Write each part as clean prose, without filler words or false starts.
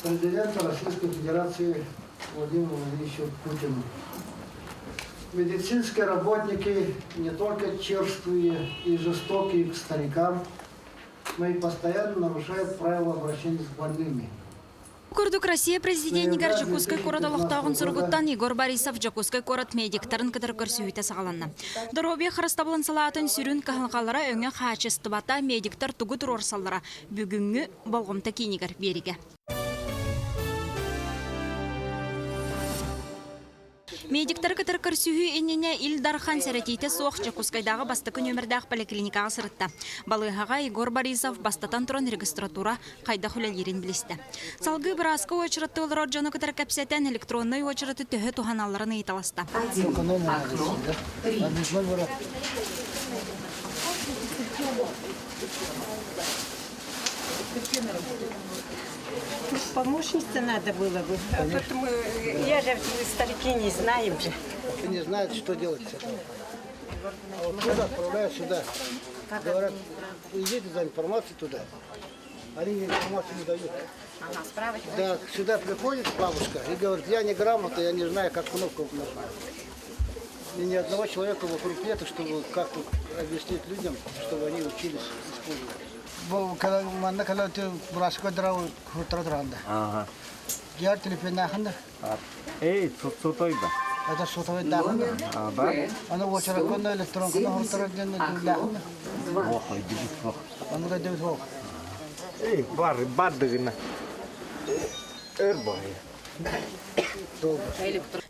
Президента Российской Федерации Владимиру Владимировичу Путину. Медицинские работники не только черствые и жестокие к старикам, но и постоянно нарушают правила обращения с больными. Курдук Россия президенигэр Дьокуускай куорат олохтооҕун суругуттан Егор Борисов Дьокуускай куорат медиктарын кытары көрсүһүүтэ саҕаланна. Доруобуйа харыстабылын салаатын сүрүн кыһалҕалара өҥө хаачыстыбата, медиктар тугу туруорсаллара бүгүҥҥү болҕомто киинигэр биэригэ. Медиктары кытары көрсүһүү иннинэ Ил Дархан сэрэтиитэ суох Дьокуускайдааҕы бастакы нүөмэрдээх поликлиникаҕа сырытта. Балыыһаҕа Егор Борисов бастатан туран регистратура хайдах үлэлиирин билистэ. Салгыы бырааска уочаратта олорор дьону кытары кэпсэтэн электроннай уочараты төһө туһаналларын ыйыталаста. Помощница надо было бы. А тут мы, я же, мы старики не знаем же. Не знают, что делать с этим. А вот сюда отправляют сюда. Говорят, идите за информацией туда. Они информацию не дают. Ага, справочку. Да, сюда приходит бабушка и говорит, я неграмотная, я не знаю, как кнопку нажать. И ни одного человека вокруг нет, чтобы как-то объяснить людям, чтобы они учились использовать. Манна кала браска драу хутра дранда. Ага. Диар телефоннахында. Эй, сотовый ба. Это сотовый дахында. А, ба. Аны очераконна электронканы хутра ден дахында. Ох, дебит ох. Аны да дебит ох. Эй, бар, бар дыгына. Өр бай.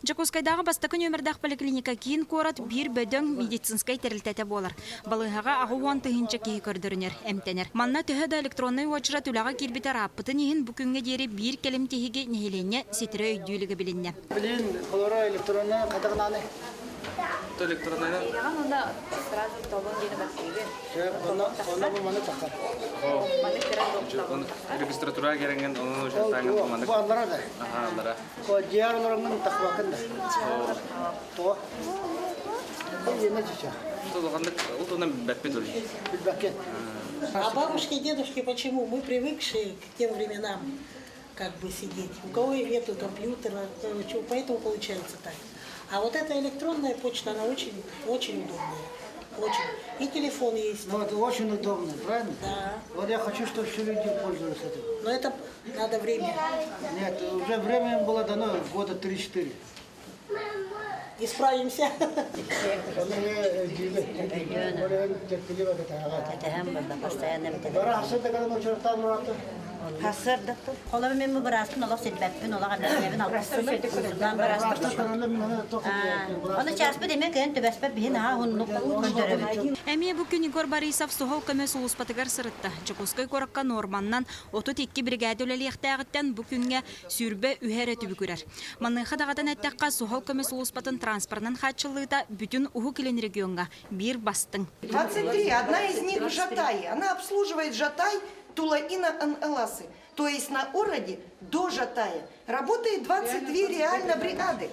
Дьокуускайдааҕы бастакы нүөмэрдээх поликлиника киин куорат биир бөдөҥ медицинскэй тэрилтэтэ буолар. Балыыһаҕа 80 тыһыынча киһи көрдөрүнэр, эмтэнэр. Манна төһө да электроннай уочарат үлэҕэ киирбитэ ырааппытын иһин бу күҥҥэ диэри биир кэлим тиһиги нэһилиэнньэ ситэрэ өйдүү илигэ билиннэ. Блин, холоро электронная хатагнаны. Электронная. Онно сразу толон диэни баттыыгын. Онно бу маны тахар. Маны кыран Регистратура керенген onu участагын Бу аллара да. Аха, аллара. Ко диарларыңын тахвакын да. То. Ене чича. Толғандык, ол туынан бәппет ол. Билбәккен. А бабушки и дедушки почему? Мы привыкшие к тем временам как бы сидеть. У кого и нету компьютера, поэтому получается так. А вот эта электронная почта, она очень, очень удобная. Очень. И телефон есть. Ну, это очень удобно, правильно? Да. Вот я хочу, чтобы все люди пользовались этим. Но это надо время. Нет, уже время им было дано года 3-4. Исправимся. Холор мен бу быраастын олох силбэппин, олох эмнэбин алпысылы, быраастын. Оны часпы деме кыйын түбэспэт биһин аха хуннук көрдөрөбүт. Эмиэ бу күн Егор Борисов суһал көмө сулууспатыгар сырытта. Дьокуускай куоракка нуорманнан 32 биригээдэ үлэлиэхтээҕиттэн бу күҥҥэ 23 эрэ түбүгүрэр. Маныаха даҕатан эттэххэ, суһал көмө сулууспатын транспорынан хааччыллыыта бүтүн Уһук Илин региоҥҥа биир бастыҥ. 23. Одна из них в Жатае. Она обслуживает Жатай, Тулаина, Эн-Эласы. То есть на городе до Жатая работает 22 реально бригады.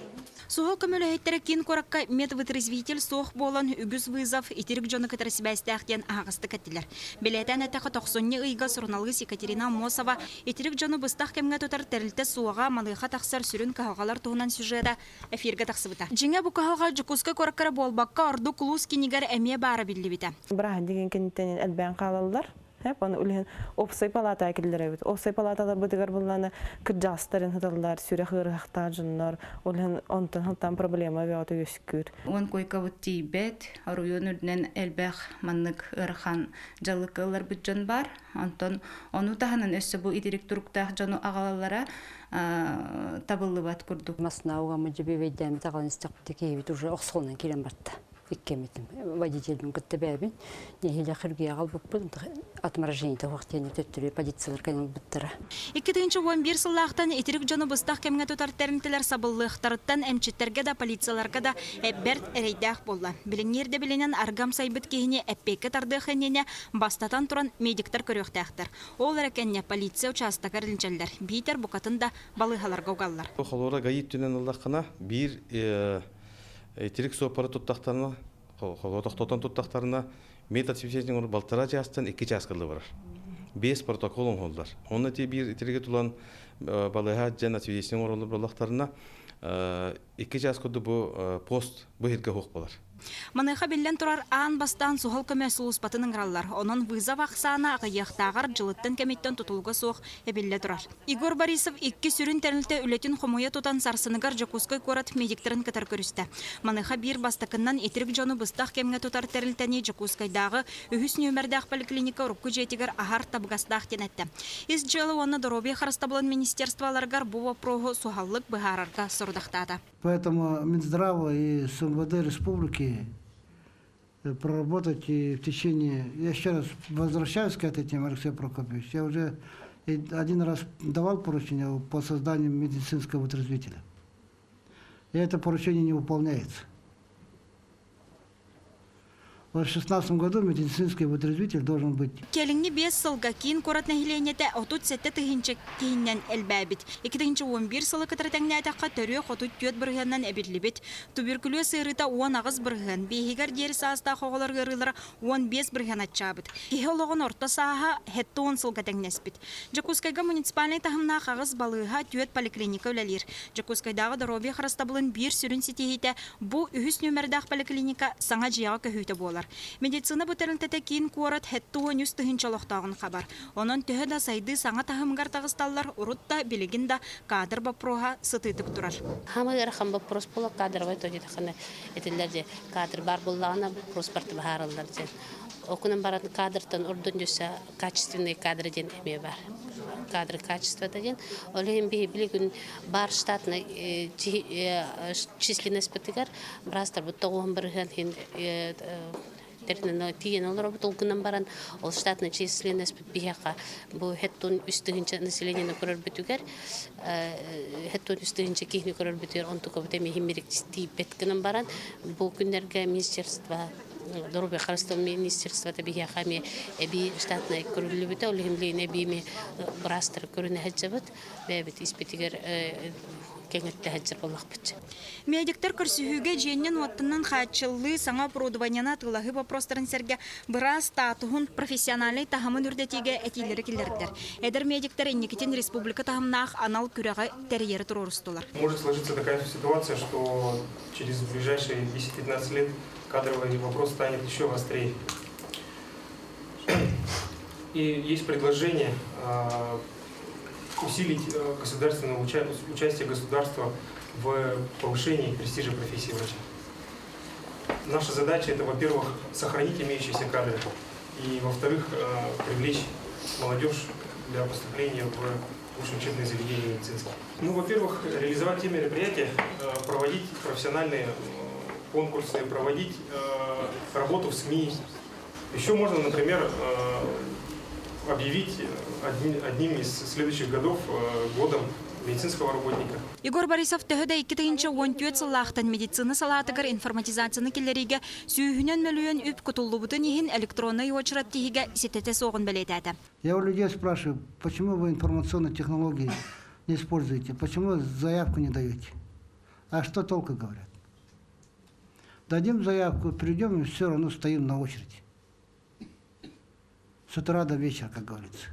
Суһал көмөлөһүттэрэ киин куоракка медвытрезвитель суох буолан үгүс вызов итирик дьону кытары сибээстээх диэн аһаҕастык эттилэр. Бэлиэтээн эттэххэ, тохсунньу ыйга суруналыыс Екатерина Аммосова итирик дьону быстах кэмҥэ тутар тэрилтэ суоҕа маныаха тахсар сүрүн кыһалҕалар туһунан сюжета эфиргэ тахсыбыта. Дьиҥэ бу кыһалҕа Дьокуускай куоракка эрэ буолбакка, ордук улуус киинигэр эмиэ баара биллибитэ. Быраһын деген кэнниттэн элбээн хаалаллар. Оны үлэһин опсай палата киллэрэбит. Опсай палаталарбытыгар булланы кырдьаҕастарын хыталлар, сүрэх ыарыһахтаах дьоннор, ол иһин онтон хантан проблема бөҕөтө үөскүүр. 10 койкабыт тиийбэт, оройуон үрдүнэн элбэх маннык ыарахан дьаллыкка ылларбыт дьон бар. Онтон ону таһынан өссө бу итирик туруктаах дьону аҕалаллара табыллыбат курдук. Масна угамы жебебейдәмит аҕалан истэхпитэ киһибит уже охсуолунан киирэн барта. Иккэмитим водительбин кытта бэйэбин нэһиилэ хиргийэ аҕалбыппыт отморожение суох диэн төттөрү полициялар кэлэн ылбыттара. 2011 сыллаахтан итирик дьону быстах кэмҥэ тутар тэрилтэлэр сабыллыахтарыттан эмчиттэргэ да, полицияларга да бэрт эрэйдээх буолла. Билиҥҥи ирдэбилинэн аргам сайбыт киһини эппиэккэ тардыах иннинэ бастатан туран медиктэр көрүөхтээхтэр. Ол эрэ кэннэ полиция учаастагар илдьэллэр, биитэр букатын да балыыһаларга угаллар. Холура ГАИ түнэн ыллаххына биир итирик суоппары туттахтарына, холура тохтотон туттахтарына, метод свидетельствования балтара чаастан 2 чаас кылы барар. Бес протокол оҥоһуллар. Онно ти биир итириги тулан балыыһа дьэн освидетельствие оҥороллор буоллахтарына, икки чаас курдук бу пост бу иһиргэ суох буолар. Маныаха биллэн турар аан бастаан суһал көмө сулууспатын ыҥыраллар. Онон вызов ахсаана аҕыйыахтааҕар дьылыттан кэмиттэн тутулуга суох эбиллэ турар. Егор Борисов икки сүрүн тэрилтэ үлэтин хомуйа тутан сарсыныгар Дьокуускай куорат медиктэрин кытары көрүстэ. Маныаха биир бастакыннан итирик дьону быстах кэмҥэ тутар тэрилтэни Дьокуускайдааҕы үһүс нүөмэрдээх поликлиника урукку дьиэтигэр аһар табыгастаах диэн эттэ. Ис дьыала уонна доруобуйа харыстабылын министерстволарыгар бу боппуруоһу суһаллык быһаарарга сорудахтаата. Поэтому Минздрава и с МВД республики проработать и в течение... Я еще раз возвращаюсь к этой теме, Алексей Прокопьевич. Я уже один раз давал поручение по созданию медицинского вытрезвителя. И это поручение не выполняется. В 2016 году медицинский вытрезвитель должен быть. Кэлиҥҥи биэс сылга киин куорат нэһилиэнньэтэ 37 тыһыынча киһинэн элбээбит. 2011 сылы кытары тэҥнээтэххэ төрүөх 34 бырыһыанынан эбиллибит. Туберкулез ыарыыта 18 бырыһыан, биэһигэр диэри саастаах оҕолор ыарыылара 15 бырыһыан аччаабыт. Киһи олоҕун орто сааһа 70 сылга тэҥнэспит. Дьокуускайга муниципальнай таһымнаах аҕыс балыыһа, түөрт поликлиника үлэлиир. Дьокуускайдааҕы доруобуйа харыстабылын биир сүрүн ситиһиитэ бу үһүс нүөмэрдээх поликлиника саҥа дьиэҕэ көһүүтэ буолар. Медицина бу тэрилтэтэ киин куорат 73 тыһыынча олохтооҕун хабар. Онон төһө да сайдыы саҥа таһымыгар таҕысталлар, урут да, билигин да кадр боппуруоһа сытыытык турар. Хамы ыарахан боппуруос буола кадровай то диэтэххинэ этиллэр дьэ кадр баар буоллаҕына боппуруос барыта быһаарыллар диэн. Окунан баран кадртан ордон дьөссө качественные кадры диэн эмиэ баар. Кадры качествота диэн. Ол иһин биһи билигин баар штатный численностьпытыгар быраастарбыт тоҕуһун бырыһыан иһин тиийэн олоробут ол гынан баран ол штатный численностьпыт биһиэхэ бу хэттун үс тыһыынча населениены көрөрбүтүгэр хэттун үс тыһыынча киһини көрөрбүтүгэр онтукабыт эмиэ химмирик тиийбэт гынан баран бу күннэргэ министерство доруобуйа харыстабылын министерствота биһиэхэ эмиэ эбии штатнай көрүллүбүтэ ол иһин билигин эбии эмиэ быраастары көрүнэ сылдьабыт бэйэбит испитигэр кэҥэттэ сылдьар буоллахпыт. Медиктэр көрсүһүүгэ дьиэннэн-уоттанан хааччыллыы, саҥа оборудованиены атыылаһыы боппуруостарын сэргэ быраас статуһун, профессиональнай таһымын үрдэтиигэ этиилэри киллэрдилэр. Эдэр медиктэр инникитин республика таһымнаах анал күрэҕи тэрийэри туруорустулар. Может сложиться такая ситуация, что через ближайшие 10-15 лет кадровый вопрос станет еще острее. И есть предложение усилить государственное участие государства в повышении престижа профессии врача. Наша задача это, во-первых, сохранить имеющиеся кадры, и, во-вторых, привлечь молодежь для поступления в высшие учебные заведения медицинские. Ну, во-первых, реализовать те мероприятия, проводить профессиональные конкурсы, проводить работу в СМИ. Еще можно, например, объявить одним из следующих годов годом медицинского работника. Егор Борисов төһө да 2014 сыллаахтан медицина салаатыгар информатизацияны киллэриигэ сүүһүнэн мөлүйүөн үп кутуллубутун иһин электроннай уочарат тиһигэ ситэтэ суоҕун бэлиэтээтэ. Я у людей спрашиваю, почему вы информационные технологии не используете, почему заявку не даете? А что толку говорят? Дадим заявку, придем и все равно стоим на очереди. С утра до вечера, как говорится.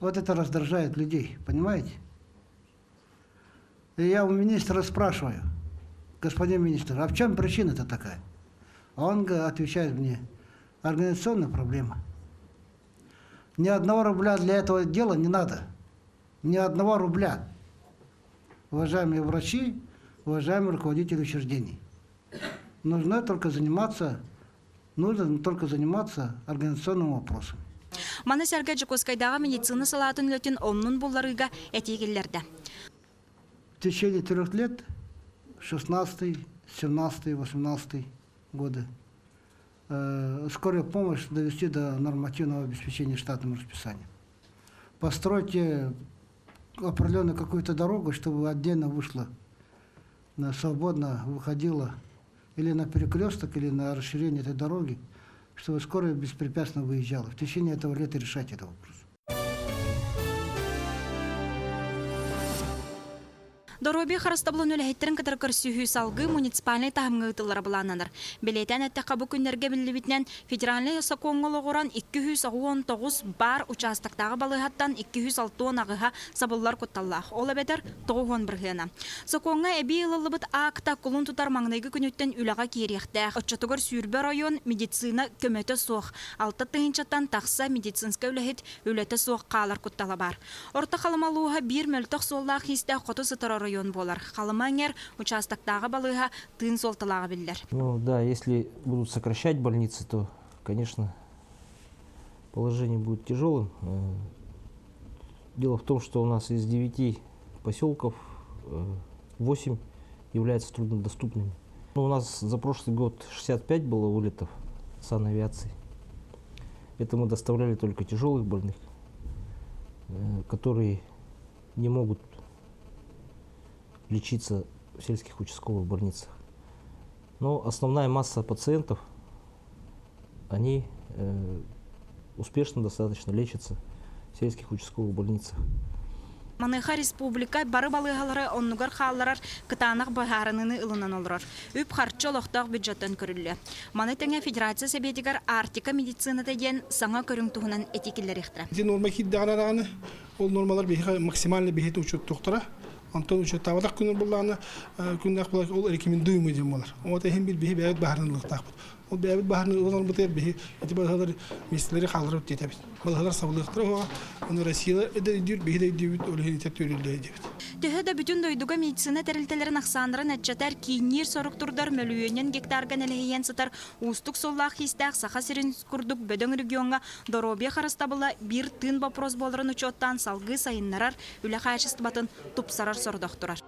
Вот это раздражает людей, понимаете? И я у министра спрашиваю, господин министр, а в чем причина-то такая? А он отвечает мне, организационная проблема. Ни одного рубля для этого дела не надо. Ни одного рубля. Уважаемые врачи, уважаемые руководители учреждений. Нужно только заниматься, нужно только заниматься организационным вопросом. Маны сэргэ Дьокуускайдааҕы медицина салаатын үлэтин оннун булларыыга этии киллэрдэ. В течение 3 лет, 16, 17, 18 годы, скорую помощь довести до нормативного обеспечения штатным расписанием. Постройте определенную какую-то дорогу, чтобы отдельно вышла, свободно выходила или на перекресток, или на расширение этой дороги, чтобы скорая беспрепятственно выезжала. В течение этого лета решать этот вопрос. Доруобуйа харыстабылын үлэһиттэрин кытары көрсүһүү салгыы муниципальнай таһымҥа ыытыллара былааннанар. Бэлиэтээн эттэххэ, бу күннэргэ биллибитинэн, федеральнай сокуоҥҥа олоҕуран 299 баар учаастактааҕы балыыһаттан 268-һа сабыллар кутталлаах, ол эбэтэр 90 бырыһыана. Сокуоҥҥа эбии ылыллыбыт акта кулун тутар маҥнайгы күнүттэн үлэҕэ киириэхтээх. Оччотугар 20 оройуон медицина көмөтө суох, алта тыһыынчаттан тахса медицинскэй үлэһит үлэтэ суох хаалар куттала баар. Орто Халыма улууһа биир мөлтөх суоллаах-иистээх хоту сытар оройуон буолар. Халыма эҥэр учаастактааҕы балыыһа тыын суолталааҕа биллэр. Ну да, если будут сокращать больницы, то, конечно, положение будет тяжелым. Дело в том, что у нас из девяти поселков 8 являются труднодоступными. Ну, у нас за прошлый год 65 было вылетов санавиации. Это мы доставляли только тяжелых больных, которые не могут лечиться в сельских участковых больницах. Но основная масса пациентов, они успешно достаточно лечатся в сельских участковых больницах. Маныаха республика бары балыыһалары оннугар хаалларар кытаанах быһаарыныыны ылынан олорор. Үп-харчы олохтоох бюджеттан көрүллүө. Маны тэҥэ Федерация Сэбиэтигэр Арктика медицината диэн саҥа көрүҥ туһунан этии киллэриэхтэрэ. Ити нуорма киирдэҕинэ даҕаны ол нуормалар биһиэхэ максимально биһиэхэ учуоттуохтара. Онтон учуоттаабатах күнүр буллаҕына күннээх буолар ол рекомендуемый диэн буолар. Ол иһин бир биһи бэйэбит баһарынан ылыахтаахпыт. Ол бэйэбит баһарынан ылан ылбытыгар биһи ити балыһалар миэстэлэри хаалларабыт диэтэбит. Балыһалар сабылыахтара уоҕа, ону Россия да өйдүүр, биһи да өйдүүбүт, ол иһин итэ түөрүллүө диэбит. Төһө да бүтүн дойдуга медицина тэрилтэлэрин ахсааннарын аччатар, киинниир сорук турдар мөлүйүөнүнэн гектарга нэлэһийэн сытар уустук суоллаах-иистээх Саха сирин курдук бөдөҥ региоҥҥа доруобуйа харыстабыла биир тыын боппуруос буоларын учуоттаан салгыы сайыннарар, үлэ хаачыстыбатын тупсарар сорудах турар.